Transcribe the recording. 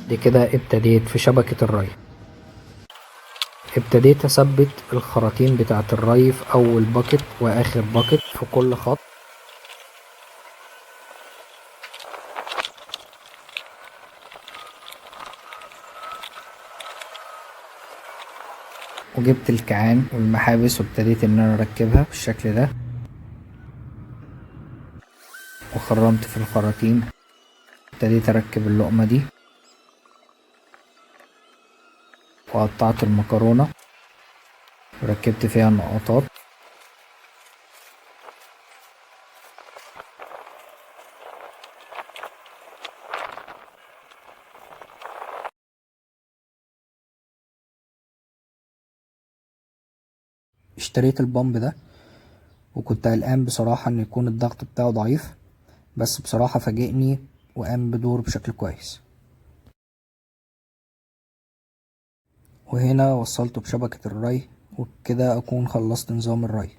بعد كده ابتديت في شبكة الري. ابتديت اثبت الخراطيم بتاعة الري في اول bucket واخر bucket في كل خط. وجبت الكعان والمحابس وابتديت ان انا اركبها بالشكل ده، وخرمت في الخراطيم. ابتديت اركب اللقمة دي، وقطعت المكرونة وركبت فيها النقاطات. اشتريت البامب ده وكنت قلقان بصراحة ان يكون الضغط بتاعه ضعيف، بس بصراحة فاجئني وقام بدوره بشكل كويس. وهنا وصلته بشبكة الري، وبكده اكون خلصت نظام الري.